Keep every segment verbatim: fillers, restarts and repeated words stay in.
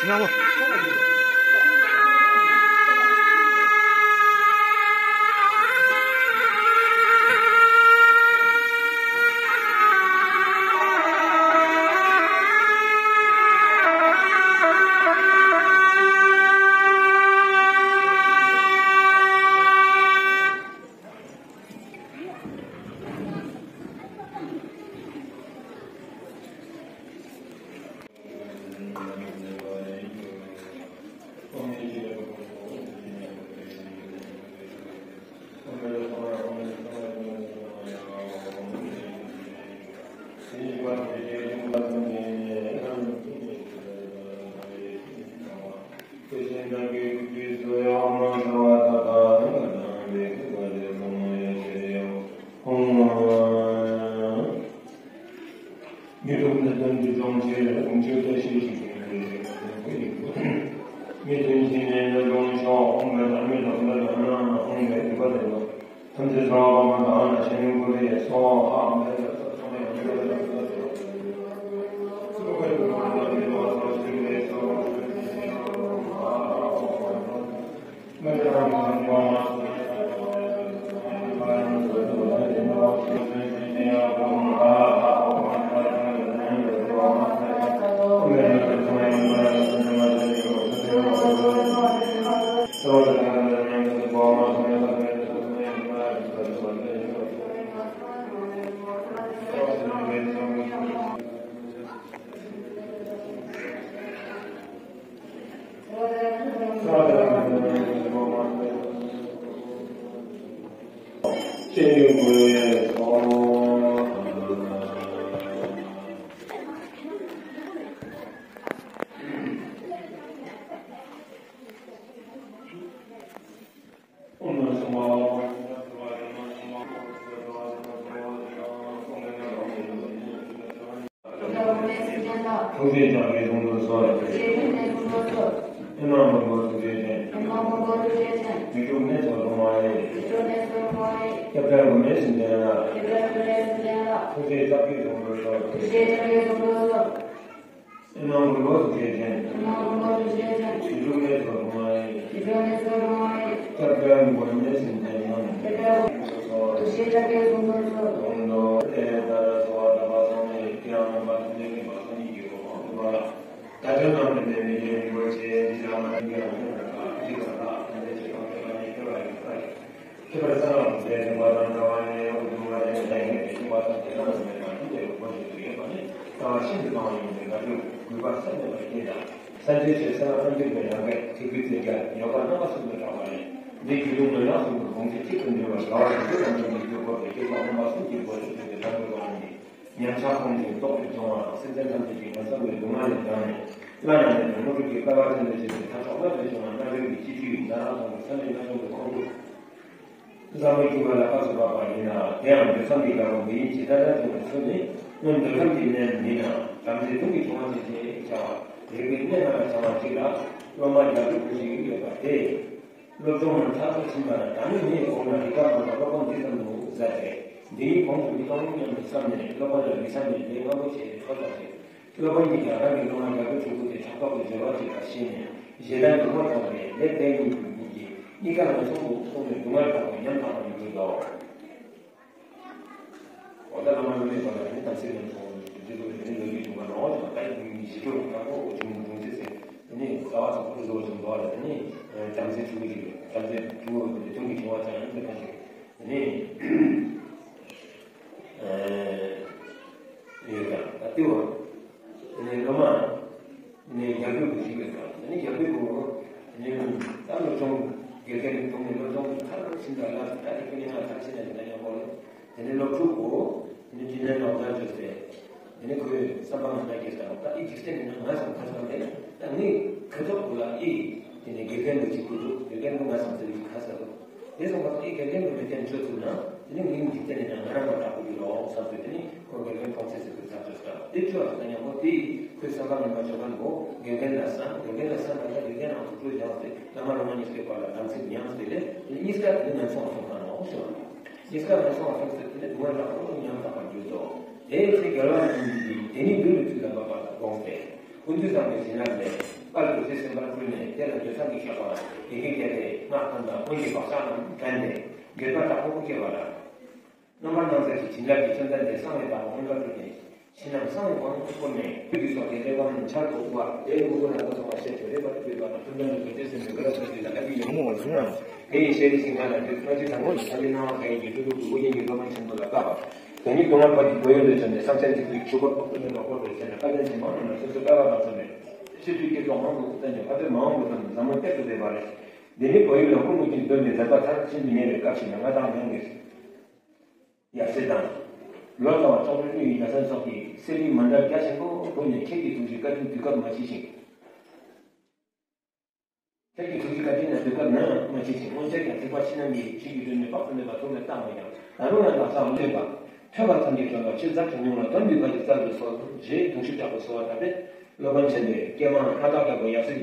ཡང་བ། མི་རྟོག་གནས་དོན་འདི་སྦྱོང་ཕྱིར། དགོངས་ཆོས་བཀྲ་ཤིས་ཤིང་གི་རིགས་ཀྱི་ཡིན་དུ། མི་མཐུན་ཕྱིན་ནས་གནོད་སྦྱོང་ཤོག །འོང་བའི་བདག་མེད་རྟོག་པའི་དགྲ་ནང་འོང་བའི་སྡིག་པ་ལས་ལོག །ཐམས་ཅད་ཚོགས་པ་མ་དང་ན་ཤེས་ཡོན་ཀུན་ལས་སོ་ཧ། ཐུགས་རྗེ་ཆེ། ཐུགས་རྗེ་ཆེ། ཨེ་མ་མགོན་པོ་ཐུགས་རྗེ་ཆེ། ཨེ་མ་མགོན་པོ་ཐུགས་རྗེ་ཆེ། མི་འཁྲུགས་གནས་ཚོགས་སྐྱོང་བ་ཡི། སྐྱབས་རྗེ་མགོན་མེད་སེམས་ཅན་ལ། ཐུགས་རྗེ་ཆེ། ཐུགས་རྗེ་ཆེ། ཨེ་མ་མགོན་པོ་ཐུགས་རྗེ་ཆེ། མི་འཁྲུགས་གནས་ཚོགས་སྐྱོང་བ་ཡི། སྐྱབས་རྗེ་མགོན་མེད་སེམས་ཅན་ལ། ཐུགས་རྗེ་ཆེ། ཐུགས་རྗེ་ཆེ། ཁྱད་པར་གསང་སྔགས་ཀྱི་ལས་བྱུང་བ་དང་འདྲ་བ་ནས་འོ་བྱུང་བ་ནས་ལས་ངན་པའི་བྱུང་བ་དང་དེ་དག་ལ་མེད་པ་ཅི་འདྲའི་སྒོ་ཞིག་ཏུ་ཡོད་པ་ནི་རྩ་བ་ཤིན་ཏུ་སྤང་བ་ཡིན་ཏེ། དགག་སྒྲུབ་དགོས་པ་ས་མེད་པ་སྟེ་དང་། ས་མཐའི་ཆོས་གསང་སྔགས་རྣལ་འབྱོར་པའི་ལམ་ཁའི་ཐིག་སྐུད་ཙམ་རྒྱ་ཡོ་ག་རྣམ་པ་གསུམ་དུ་གྲགས་པ་ནི། འདི་རྒྱུད་ལུང་ནོར་ལམ་གསུམ་དུ་དགོངས་གཞི་གཅིག་ཏུ་འདུས་པ་དགའ་བ་རིགས་དྲུག་དང་ལྡན་པའི་སྐྱེས་བུ་སྣང་བ་གསུམ་གྱི་སྒོ་ནས་ཆོས་ཀྱི་ལམ་དུ་བ་ནི། ཉམས་ཆག་ཕུང་ནས་རྟོག་པའི་སྦྱོང་བ་དང་སེམས་ཅན་ཐམས་ཅད་ཀྱི་ངན་སོང་གི་སྡུག་བསྔལ་ལས་བསྒྲལ་ནས་བླ་ན་མེད་པའི་དངོས་གྲུབ་ཀྱི་སྤེལ་བ་ཅན་དུ་བྱེད་པའི་ཐབས་མཆོག་རྣམ་པར་བྱུང་བ་རྣལ་འབྱོར་གྱི་སྤྱི་རྒྱུད་ཡིན་ན་རང་གསུངས་པའི་བསམ་གཏན་རྣལ་འབྱོར་གྱི་ཁོང་ཁྲོ། བསམ་བློ་སྐྱེ་བ་ལ་སྐབས་སུ་བབ་པ་ཡིན་ན་དེའང་འདོད་ཁམས་ཀྱི་དགའ་བ་འདི་ཡིན་ཇི་ལྟར་རྣལ་འབྱོར་གྱི་ཚུལ་ནི་སྔོན་འདོད་ཁམས་ཀྱི་གནས་མིན་ན་བྲམ་ཟེའི་དུང་གི་བྱུང་བ་ཅན་ཞེས་བྱ་བ་རིག་པའི་གནས་ལྔ་ལ་བྱ་བ་ཅིག་ལ་སློབ་མ་རྒྱ་གྲུབ་པོ་ཞིག་ཡོད་པ་སྟེ། སློབ་སྦྱོང་ནི་མཐར་ཐུག་ཕྱིན་པ་ན་ད་ནི་ངའི་དགོངས་ན་རིག་པ་མང་པོ་སློབ་དཔོན་འདི་ཙམ་དུ་མཛད་དེ་འདི་ཡི་གོང་དུ་མི་གཏོང་སྙམ་དུ་བསམ་ནས་སློབ་དཔོན་ལ་ལུས་ས་ནས་ལས་སྔ་པོ་བྱས་ཏེ་ཁྲོ་བསམ་ཞིང་། སློབ་དཔོན་གྱིས་ཀྱང་རང་གི་སློབ་མ་རྒྱ་གྲུབ་ཕྲུ་གུ་དེ་ཕྲག་དོག་གི་འབྲེལ་བ་ཅིག་ལ་ཞེན་ནས་ཞེ་སྡང་གི་དབང་བྱུང་སྟེ་ལས་དེ་གཉིས་ཀྱི་མིག་གིས་གཉིས་ཀ་ལ་མཚུངས་པར་མཐོང་ནས་སྡུག་བསྔལ་དྲག་པོས་ཉམ་ཐག་པར་གྱུར་ཏོ། འོ་ད་བླ་མ་སློབ་མའི་བར་ལ་ནི་དམ་ཚིག་ལ་མཚུངས་ཏེ་འདི་ཚོ་ནི་ལོ་རྒྱུས་བྱུང་བ་རང་དབང་དང་ད་ཡིན་ཞི་ཁྲོ་དྲག་པོ་བྱུང་བྱུང་ཚེ་ཟེར་དེ་ནི་ལྟ་བ་དང་པོ་བཟོ་བ་བྱུང་བ་ལ་དེ་ནི་བྲམ་ཟེ་ཕྲུ་གུ་ཅིག་བྲམ་ཟེ་ཕྲུ་གུ་དེ་དུང་གི་བྱུང་བ་ཅང་ཡིན་པའི་ཁ་ཞིག་དེ་ནི། ཡོད་ཀྱང་ད་ལྟེ་བ། ནས་སློབ་མ། ནས་རྒྱ་བོད་ཀྱི་ཞིག་ཡོད་ཀྱང་ནས་རྒྱ་བོད་ཀྱི་ནས་ད་སློབ་སྦྱོང་དགེ་རྒན་གྱི་ཐོག་ནས་སློབ་སྦྱོང་མཐར་ཕྱིན་པ་ལ་ད་རེས་ཀྱི་ནས་ང་མཐར་ཕྱིན་ནས་ད་ཡང་གོ་ལ་དེ་ནས་སློབ་ཕྲུག་གོ་ནས་དེ་ནས་ནོར་ཟ་བཅོས་ཏེ་དེ་ནས་ཁོས་བསམ་པ་ང་འདྲ་སྐྱེས་ཀྱང་ད་ཨི་འཇིག་རྟེན་ནི་ང་ང་ཚོ་ཁ་ཚང་རེད་ད་ངས་ཁ་ཐོག་གོ་ལ་ཨི་དེ་ནས་དགེ་རྒན་གྱི་ཅིག་གོ་འདུག་དགེ་རྒན་གྱི་ང་ཚང་ཚེ་རིག་ཁ་ཚ་འདུག་དེ་སོང་བར་དེའི་དགེ་རྒན་གྱི་མི་ཚེ་འཚོལ་ཐུབ་ན་དེ་ནི་ངའི་འཇིག་རྟེན་ནི་ང་རང་ལ་དྲག་པོ་ཡོད་རོགས་བསམ་ཚུལ་དེ་ནི་ཁོ་དགེ་རྒན་མཐོང་ཚེ་ཚེ་ཁོས་ཐག་ཆོད་ལྟ་དེ་ཚོ་ལ་ད་ཉམ་པོ་དེ་ཁོའི་བསམ་པ་ངན་པ་ཆོ་ག་འགོ་དགེ་རྒན་ལ་བསམ་དགེ་རྒན་ལ་བསམ་པ་ལ་དགེ་རྒན་རང་དུ་སྤྲོད་བཞག་སྟེ་བླ་མ་སློབ་མ་གཉིས་ཀའི་བར་ལ་དམ་ཚིག་ཉམས་ཏེ་ལས་དེ་ནི་གཉིས་ཀ་དེ་ནི་ངན་སོང་བ་སོང་ཁ་ནོག་ཟེར་བ་གཉིས་ཀ་ངན་སོང་བ་སོང་ཚེ་དེ་ནི་སྡུག་བསྔལ་ལ་ཁོ་ཉམ་ཐག་པར་འགྱུར་ཏོ། དེའི་ཚེ་རྒྱལ་བ་རིན་པོ་ཆེ་གིས་དེ་ནི་བདུད་ཀྱི་ཚུལ་ལ་འབབ་པ་ལ་དགོངས་ཏེ། ཀུན་ཏུ་བཟང་པོའི་བྱིན་རླབས་ལས་དཀར་གྱི་རྩེ་སེམས་པར་སྤྲུལ་ནས། དེ་ལ་འདོད་ཆགས་ཀྱི་ཤོག་པ་དེ་གིས་བསྐྱེད་དེ། སྔགས་ཐམས་དང་ཀུན་གྱི་བག་ཆགས་རྣམས་བྲལ་ནས་འགྱོད་པ་དྲག་པོ་སྐྱེ་བ་ལ། རྣམ་པར་སྣང་མཛད་ཀྱི་བྱིན་རླབས་ཀྱི་མཚོན་རྟེན་དེ་གསང་བའི་བདག་པོ་མངོན་པར་སྤྲུལ་ནས། ཕྱི་ནང་གསང་བའི་དབང་དུ་བསྐུར་ནས། བདུད་ཀྱི་ཚོགས་ཀྱི་གླེགས་བམ་ཆར་དུ་དབུ་བ། དེའི་དབུ་གུར་ལ་ལྟ་སོང་བ་ཞེས་བརྗོད་རེ་བ་དུ་བརྗོད་པ་དང་། ཐུན་མོང་དུ་བརྗོད་ཅེས་ཟེར་བའི་སྐད་ལ་ཟེར་དུས་ལ་ཀ་ཏི་ཡོད་མོ་བ་ཟུང་། དེ་ཡི་ཤེས་རིག་ཞིང་ཁ་ལ་འདུས། སྔ་ཕྱི་དང་པོ་ལ་ཐམས་ཅད་སྣང་བ་མཐའ་ཡས་ཀྱི་སྤྲུལ་སྐུ་ཀུན་མཁྱེན་གྱི་སློབ་དཔོན་ཆེན་པོ་ལ་བསྐལ་པ་དོན་གཉིས་སྟོང་ལྔ་བར་གྱི་གོ་ཡུལ་དུ་བྱོན་ནས། གསང་ཆེན་ཐིག་ལེའི་ཆོས་འཁོར་དཔག་ཏུ་མེད་པ་བསྐོར་བའི་ཚེ་ན། སྐལ་ལྡན་ཕྱི་མ་རྣམས་ལ་སོ་སོའི་བསྐལ་པ་དང་མཚུངས་པའི་ཕྱི་དུས་སྐྱེ་ཚོགས་མང་དུ་བསྟན་ཅིང་། ཕ་དོན་མ་འོངས་པའི་ཚེ་ན་འཛམ་གླིང་གཏེར་དུ་སྦས་པ་རེད། འདི་ནི་གོ་ཡུལ་ལ་ཀུན་སློང་གི་གདོན་པའི་མཛད་པ་མཐར་ཕྱིན་དུ་ཉེ་བའི་སྐབས་ཤིག་ན། ང་དང་ཡང་ངེས། ཡབ་སྲས་དང་། ལོ་ཙཱ་བ་ལྕོག་གྲུབ་གླིང་བའི་རྒྱལ་མཚན་སོགས་ཀྱིས་གསེར་གླིང་མཎྜལ་རྒྱ་ཆེན་པོ་ཕུལ་ནས། ཁྱེད་ཀྱི་ཐུགས་རྗེ་བཀའ་དྲིན་དུས་སྐབས་མ་མཆིས་ཤིང་། ཁྱེད་ཀྱི་ཐུགས་རྗེ་བཀའ་དྲིན་ན་དུས་སྐབས་ནམ་ཡང་མ་མཆིས་ཤིང་། སྔོན་ཆད་ཀྱང་ཐེག་པ་ཕྱི་ནང་གི་ཆོས་ཀྱི་སྒྲོན་མེ་དཔག་ཏུ་མེད་པ་ཐུགས་ལ་བཏགས་མོད་ཀྱང་། ད་རུང་ཡང་ལག་ཆའམ་གློད་པ། ཐོས་པ་ཙམ་གྱིས་གྲོལ་བ་ཆོས་ཟབ་ཅིང་ཉུང་ལ་དོན་སྡུད་པ་ཞིག་བཙལ་དུ་གསོལ་ཞེས་གདུང་ཤུགས་དྲག་པོས་གསོལ་བ་བཏབ་པས། སློབ་དཔོན་ཆེན་པོས་སྐྱེས་མ་ལྷ་བདག་རྒྱལ་པོ་ཡབ་སྲས་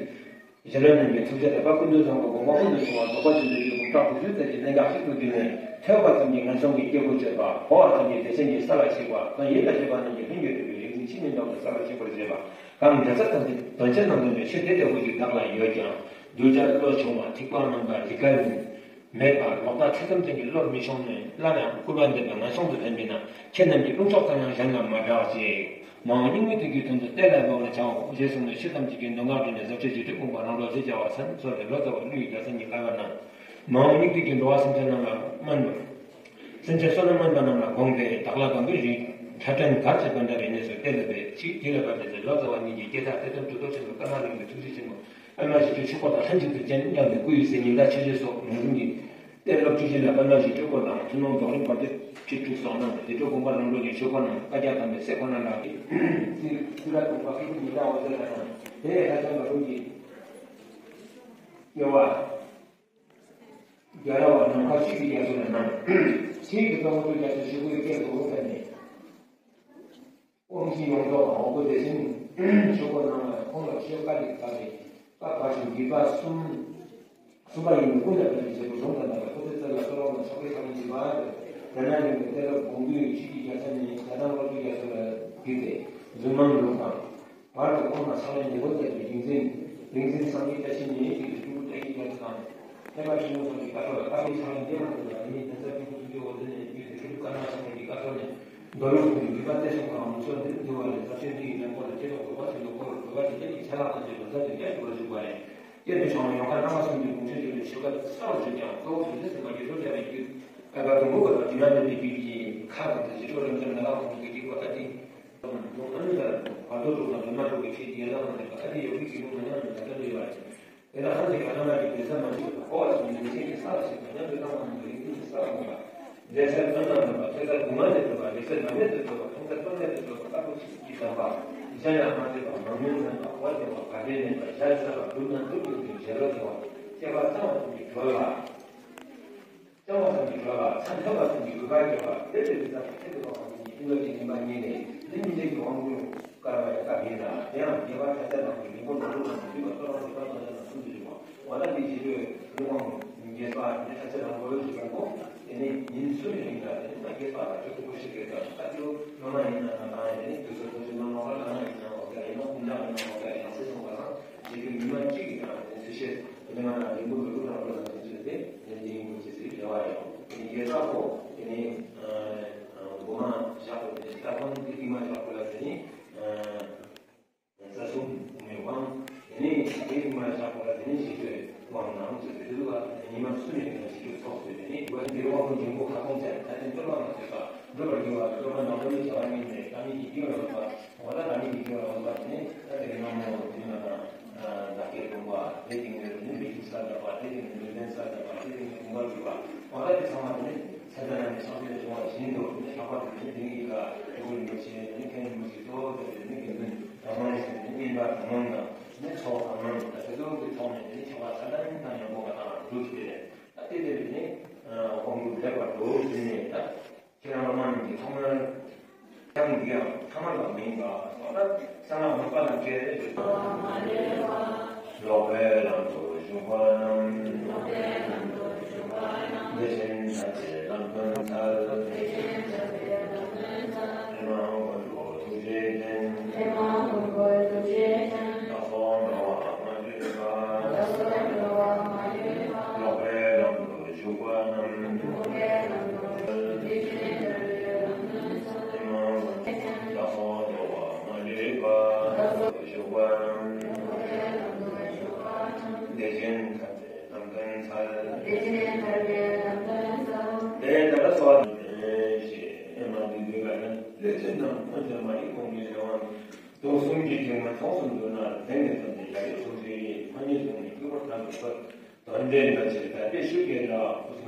གཞན་ལ་གནང་བའི་ཐུགས་རྗེ་ལ་དཔལ་ཀུན་ཏུ་བཟང་པོའི་དགོངས་པ་ཀུན་ཏུ་འཁྱོངས་པ། རྫོགས་པ་ཆེན་པོའི་ཆོས་འབུམ་ཕྲག་དགུ་བཅུ་ཙམ་གྱི་གནད་འགག་གཅིག་ཏུ་བསྡུས་ནས། ཐོས་པ་ཙམ་གྱིས་ངན་སོང་གི་སྐྱེ་དགུར་སྤྱོད་པ། གོ་བ་ཙམ་གྱིས་བདེ་ཆེན་གྱི་ས་ལ་གཤེགས་པ་དང་། ཡིད་ལ་བྱེད་པ་རྣམས་ཀྱིས་ལྷུན་གྱིས་གྲུབ་པའི་རིག་འཛིན་འཆི་མེད་འབྲལ་བའི་ས་ལ་གཤེགས་པར་བྱེད་པ། གང་འདྲ་ས་ཐམས་ཅད་དོན་ཆེན་རྣམས་ཀུན་ཏུ་ཆོས་དེ་ལྟ་བུ་ཞིག་བདག་ལ་ཡོད་ཀྱང་། གདུལ་བྱ་བློ་ཆུང་བ། ཐེག་པ་དམན་པ། རིག་པ་མེད་པ། ལོག་ལྟ་ཐེ་ཚོམ་ཅན་གྱི་བློར་མི་ཤོང་ནས། སླར་ཡང་སྐུར་པ་འདེབས་པའི་ངན་སོང་དུ་འཕེན་པས་ན། ཁྱེད་རྣམས་ཀྱི་རླུང་ཕྱོགས་ཙམ་ཡང་གཞན་ལ་མ་བསྒྲགས་ཤིག། མ་འོངས་སྙིགས་མའི་དུས་ཀྱི་དོན་དུ་གཏེར་ལ་སྦ་བར་བྱའོ། ཞེས་གསུངས་ནས། ཆོས་ཐམས་ཅད་ཀྱི་མདོ་སྔགས་བསྒྲུབས་ནས། ཟབ་ཆོས་རྗེ་དྲིལ་ཕུང་པ་རང་གྲོལ་ཞེས་བྱ་བ་མཚན་གསོལ་ཏེ། ལོ་ཙཱ་བ་ཀླུ་ཡི་རྒྱལ་མཚན་གྱི་བསྐལ་པ་ན། མ་འོངས་སྙིགས་དུས་ཀྱི་འགྲོ་བ་སེམས་ཅན་རྣམས་ལ་སྨན་པ། སེམས་ཅན་བསོད་ནམས་དམན་པ་རྣམས་ལ་དགོངས་ཏེ། བདག་ལ་དགོངས་པའི་རིགས་འཁྲབ་སྟོན་གར་བྱེད་པ་འདྲ་བའི་གནས་སུ་གཏེར་ལ་སྦས་ཤིག། དེ་ལ་བབས་པའི་ཚེ་ལོ་ཙཱ་བ་ཉིད་ཀྱིས་དགེ་རྩ་ཐེ་ཚོམ་གྲུབ་ཐོབ་ཆེན་པོའི་བཀའ་མ་ལུས་པའི་ཐུགས་རྗེ་ཆེན་པོ་པདྨ་ཞི་ཁྲོའི་ཆོས་འཁོར་དང་ལྷན་ཅིག་ཏུ་མཇལ་སྙམ་ནས། སྐུ་ཡི་ཟས་ཉི་ཟླ་ཆུ་ཚོད་སོགས་རང་བྱུང་གི་གཏེར་ལོ་བཅུ་བཞི་ལ་པདྨ་ཞི་ཁྲོའི་སྐོར་དང་། ཐུན་མོང་རྫོགས་རིམ་བར་དོའི་ཁྲིད་དྲུག་སོགས་གནང་སྟེ། དེ་འཕྲོ་དགོངས་པ་རང་གྲོལ་གྱི་ཆོས་སྐོར་རྣམས་བཀའ་རྒྱ་དམ་པའི་སྲས་ཁོ་ན་ལགས་ཀྱིས། ཚེས་བཅུ་དྲུག་པ་ཁ་སང་ཉི་ཟླ་འོད་ཟེར་ལ་གནང་། དེ་ཡང་ལྷ་ལྡན་འབྲུག་གི་སྐྱེ་བ། རྒྱལ་བ་ནམ་མཁའ་སྤྱི་བོའི་རྒྱ་མཚོ་ལ་གནང་། ཚེས་ཀྱི་དང་པོ་རྒྱ་མཚོ་ཞེ་དགུའི་སྐད་དུ་འོད་ཕེབས་ནས། དབང་ཆེན་ཡོངས་རྫོགས་དང་འོ་སྐོལ་སྡེ་ཚན་ཆོས་སྐོར་གནང་བས། ཁོང་ལ་ཆོས་བཀའ་ལས་བཀའ་ལས་བཀའ་བར་ཞིང་བརྒྱུད་པ་གསུམ། གསུམ་པ་ཡིན་པའི་ཀུན་ལ་ཕན་པའི་བྱེད་པོ་གཞུང་དང་ལྡན་པའི་ཁོ་ཚོའི་རྩ་ལ་གསོལ་བ་དང་ཕྱག་དཔེ་ཚང་བཞིན་པ། དེ་ན་ཡོད་པའི་གཏེར་ལ་དགོངས་འདུས་ཆོས་ཀྱི་རྒྱལ་མཚན་ནས་རྒྱ་ནག་སློབ་ཕྲུག་རྒྱ་མཚོ་ལ་བརྒྱུད་དེ་རྫུན་མང་ལུགས་དང་། བར་དུ་ཁོང་ལ་ཕྱག་ལེན་ལེགས་པོ་མཛད་པའི་རིག་འཛིན། རིག་འཛིན་སངས་རྒྱས་བཀྲ་ཤིས་ཉེ་ཞིག་གི་སྤྲུལ་སྐུ་བཀྲ་ཤིས་རྒྱ་མཚོ་དང་། ཐེག་པ་ཆེན་པོ་སོགས་ཀྱི་བཀའ་ཐོག་ལ་བཀའ་པོད་ཕྱག་ལེན་ལྡན་པ་དེ་ལ་དེ་ནས་གདན་ས་ཀུན་གྱི་ཐུགས་ཀྱི་འོ་དེ་ནས་བརྒྱུད་དེ་ཆོས་ལུགས་བཀའ་གནང་ཕྱག་ལེན་གྱི་བཀའ་ཐོག་ནས། མདོ་ལུགས་ཀུན་གྱི་བརྒྱུད་པ་གཏེར་གསུམ་ཁག་མུ་ཆོ་འདིར་འདུལ་བ་ལས། ཟབ་ཆོས་འདི་ཡི་ལེན་སྐོར་ལ་སྐྱེ་བ་འགོག་པ་ཆེན་པོའི་སྐོར་བོད་པ་ཞིག་སྐད་ཀྱི་ཆ་ལག་དང་བཅས་པ་ཟབ་ཏུ་རྒྱ་ཆེ་བར་བཞུགས་པ་རེད། སྐྱེས་བུ་ཆུང་བ་ཡོངས་ཁ་རྣམ་པ་གསུམ་གྱི་དགོངས་གཞི་བཅོལ་ནས་ཆོས་བཀའ་གསལ་བར་བརྗོད་ཀྱང་། གཙོ་བོ་རྗེ་བཙུན་སེམས་དཔའ་དགེ་སློང་རྒྱལ་བའི་རྒྱུད། ཨ་ཀ་དུང་དཀར་པོ་དང་དྲི་མ་མེད་པའི་རྒྱུད་ཀྱི་ཁ་དང་དེ་ཞི་ཁྲོ་རབ་འབྱམས་ནཱ་ལས་ཁོང་གི་རིག་པ་ལྟ་སྟེ། ཨ་ནི་ལ་བར་དོ་དྲུག་དང་སྒྲོན་མ་དྲུག་གི་ཆོས་ཀྱི་ཡན་ལག་དང་ལྡན་པ་ཨ་ཏི་ཡོ་གའི་གི་ལུགས་མ་ཉམས་ནས་ད་ལྟ་འདྲ་ཡོད་པ་རེད། དེ་དག་ཐམས་ཅད་ཀྱང་སྣང་བ་གི་འདུན་ས་མ་མཆིས་པར་གོ་བ་ཙམ་གྱིས་འདུན་ཆེན་གྱི་ས་ལ་ཞིག་དང་། ཉམས་སུ་བླངས་པ་རྣམས་ཀྱིས་རིག་འཛིན་གྱི་ས་ལ་འོང་བ། འབྲེལ་ཚད་དོན་དང་ལྡན་པ། ཐོས་རྩལ་སྒོ་ང་ནས་ཐོས་པ། རིག་རྩལ་ནམ་གནས་སུ་ཐོས་པ། མཐོང་རྩལ་རྟོག་གནས་སུ་ཐོས་པ། བཀའ་པོད་ཆོས་ཀྱི་གདམས་པ། གཞན་ལ་མ་ཐོས་པ། མང་མོས་ངན་པ། གོ་བ་ལྡན་པ། ག་འདྲའི་ལེན་པ། ཞལ་གསལ་བ། སྒྲུབ་ན་སྒྲུབ་ཡོང་དུས་ཞལ་བློ་ཐེ་བ། སྐྱེ་བ་གཙང་བ་ཙམ་གྱིས་གྲོལ་བ། གཙང་བ་ཙམ་གྱིས་གྲོལ་བ། ཚད་ཐོབ་པ་ཙམ་གྱིས་གོས་དཀར་སྐྱེ་བ། དེ་ལྟ་བུའི་ས་ཆ་ཁྱད་དུ་འཕགས་པ་ཉིད་ཀྱི་ཀུན་རློབ་ཀྱི་སྙོམས་པ་བརྙེས་ནས། འདི་ཉིད་ལས་ཀྱི་དབང་པོ་དཀར་བའི་སྐབས་ཡིན་ལ། དེ་ཡང་རྒྱས་པ་ཕྲ་ཕྱ་དང་པོའི་རིང་པོ་ནང་ལུགས་ལ་མ་འདུས་པ་གཙོ་བོ་རིག་པ་དང་ལྡན་པ་གསུམ་དུ་བྱུང་བ། འོ་ན་འདི་ཞི་ཁྲོའི་ཀླུ་དབང་རྒྱས་པ་ནི་ཕྲ་ཕྱ་དང་པོའི་རིག་པ་པོ། དེ་ནི་ཉིན་གསུམ་རིང་ལ་དེ་ནི་མ་སྐྱེས་པ་ལ་ཆོས་ཐུགས་ཁུར་ཞིག་རེད། ད་ལྟ་ལོ་སློབ་མ་ཡིན་ན་ང་རང་ཡིན་ནི་དུས་ཚོད་ཐུང་ཞིག་ལ་མ་བ་ལ་ང་ཡིན་ན་འོ་ཀ་ཡིན་ན། ཀུན་ལ་ཡིན་ན་འོ་ཀ་ཡིན་ན། ཚེ་སོང་བ་དང་ཞི་ཁྲོའི་ཉི་མ་གཅིག་གི་ནང་དེ་ཚེ་ཤེས་དེ་ང་རང་རིང་པོ་ལོ་ལུགས་དང་པོ་ལ་དེ་ཚེ་དེ་དེ་ཡིན་དགོས་ཞེས་ཟེར་རེ་བ་ཡོད། དེ་ནི་རྒྱལ་ཚབ་པོ་དེ་ནི་མགོ་མ་བཞག་པ་དེ་ནི་ལྟ་ཁོ་ནི་དེ་ཏིང་མ་བཞག་པ་ལ་དེ་ནི། རྩ་གསུམ་ནས་དབང་། དེ་ནས་དེའི་མ་བཞག་པ་ལ་དེ་ནས་ཞི་ཁྲོའི་དབང་ནང་ཚུད་པའི་དུས་ལ་ཉི་མ་གསུམ་ནས་ཞི་ཁྲོའི་ཚོགས་ཚུད་པའི་ནི་དབང་འདིར་དབང་པོ་འབྱུང་པོ་ཁ་སྐོང་བྱ། ད་ཐེངས་སྟོན་པ་མ་ཐོས་པ་སྒྲུབ་པར་འགྱུར་བ་སྟོན་པ་ནང་དོན་ནི་བྱ་བ་ཉིད་ནས་བཀའ་མིན་གྱི་རྒྱུད་ལ་འོངས་པ། འོ་ན་བཀའ་མིན་གྱི་རྒྱུད་ལ་འོངས་པ་དེ་ནས་ད་དེ་གི་སྔ་མོ་དེ་ནས་དང་བདག་བསྐྱེད་སྒོམ་པ་དེ་དེ་ནས་ནི་མི་གི་ས་བདག་པ་དེ་དེ་ནས་ནི་ལྡན་ས་བདག་པ་དེ་དེ་ནས་སྒོམ་པར་འགྱུར་བ། འོ་ན་དེ་ཚང་མ་དེ་ནས་ས་ཆ་ན་ནི་ཤོག་དེ་ལ་བྱུང་བ་བཞིན་དུ་ནི་ལྷག་པར་དུ་ནི་དེ་ནས་ཡི་ག་དེ་ཀུན་རིན་པོ་ཆེ་ནི་མཁན་རིན་པོ་ཆེ་གཙོ་བོ་དེ་ནི་དགེ་འདུན། དང་པོ་ནས་བྱས་ནས་སྨིན་པ་དང་ནང་དང་ནི་ཚོགས་དང་ནང་དང་དེ་ཚོ་གི་ཐོག་ནས་ནི་ཁྱད་པར་ས་དང་ཉིན་དང་ཉམ་པོ་བ་དང་སྒྲུབ་ཀྱི་རེད། ད་དེ་དེ་ནི་དབང་པོ་ལེགས་པར་འགྲོ་བཞིན་ནས། ད་ཁྱེད་རང་བླ་མ་རྣམས་ཀྱི་ཐོག་མར་ཀྱང་འདི་ཡང་ཐ་མལ་པ་མིན་པ་སོགས་ལ་གསང་སྔགས་མ་པ་ལ་འགལ་ཏེ། ལོག་པའི་ལམ་དུ་ཞུགས་པ་རྣམས། དེ་བཞིན་ཐར་པའི་ལམ་སྟོན་མཐར། ཨེ་མ་མགོན་པོ་ཐུགས་རྗེ་ཅན། ཨེ་མ་མགོན་པོ་ཐུགས་རྗེ་ཅན། ཚོད་མ་ཡིན་གོང་གི་རེ་བ། དུག་གསུམ་གྱི་དྲི་མ་ཚོགས་སུ་འདུས་ན། དེང་ནས་བཟུང་སྟེ་ཡ་རབས་སུ་འབྲེལ་ཡས། ཐ་སྙད་གཟུགས་ནི་སྐྱེ་བོ་ཐམས་ཅད་ཀུན། དོན་དེ་འདྲ་ཕྱིར་ད་ལྟའི་ཤུགས་ཀྱིས་ལ།